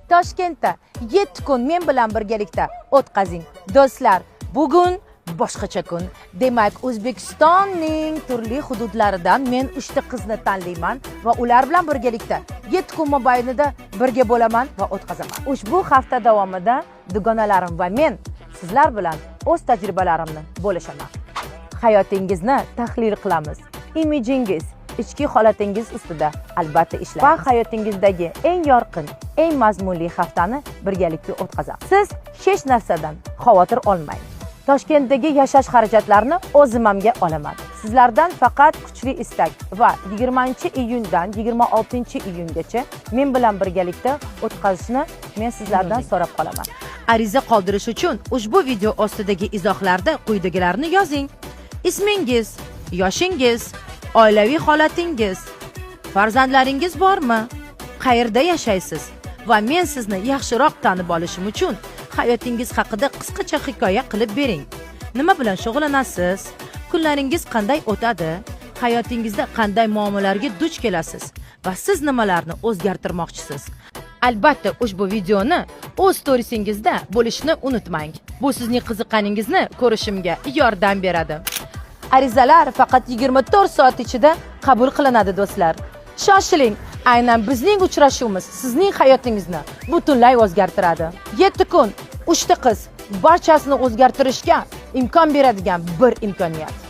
Toshkentda 7 kun men bilan birgalikda o'tkazing. Do'stlar, bugun boshqacha kun. Demak, O'zbekistonning turli hududlaridan men 3 ta qizni tanlayman va ular bilan birgalikda 7 kun mobaynida birga bo'laman va o'tkazaman. Ushbu hafta davomida dugonalarim va men sizlar bilan o'z tajribalarimni bo'lishaman. Hayotingizni tahlil qilamiz. Imijingiz, ichki holatingiz ustida albatta ishlaymiz. Va hayotingizdagi eng yorqin, eng mazmunli haftani birgalikda o'tkazamiz. Siz hech narsadan xavotir olmang. Toshkentdagi yashash xarajatlarini o'z zimmamga olaman. Sizlardan faqat kuchli istak va 20-iyundan 26-iyungacha men bilan birgalikda o'tkazishni men sizlardan so'rab qolaman. Ariza qoldirish uchun ushbu video ostidagi izohlarda quyidagilarni yozing. Ismingiz, yoshingiz, oilaviy holatingiz, farzandlaringiz bormi? Qayerda yashaysiz? Va men sizni yaxshiroq tanib olishim uchun hayotingiz haqida qisqacha hikoya qilib bering. Nima bilan shug'ullanasiz? Kunlaringiz qanday o'tadi? Hayotingizda qanday muammolarga duch kelasiz? Va siz nimalarni o'zgartirmoqchisiz? Albatta, ushbu videoni o'z storiesingizda bo'lishni unutmang. Bu sizning qiziqqaningizni ko'rishimga yordam beradi. Arizalar faqat 24 soat ichida qabul qilinadi, do'stlar. Shoshiling, aynan bizning uchrashuvimiz sizning hayotingizni butunlay o'zgartiradi. 7 kun, 3 ta qiz, barchasini o'zgartirishga imkon beradigan bir imkoniyat.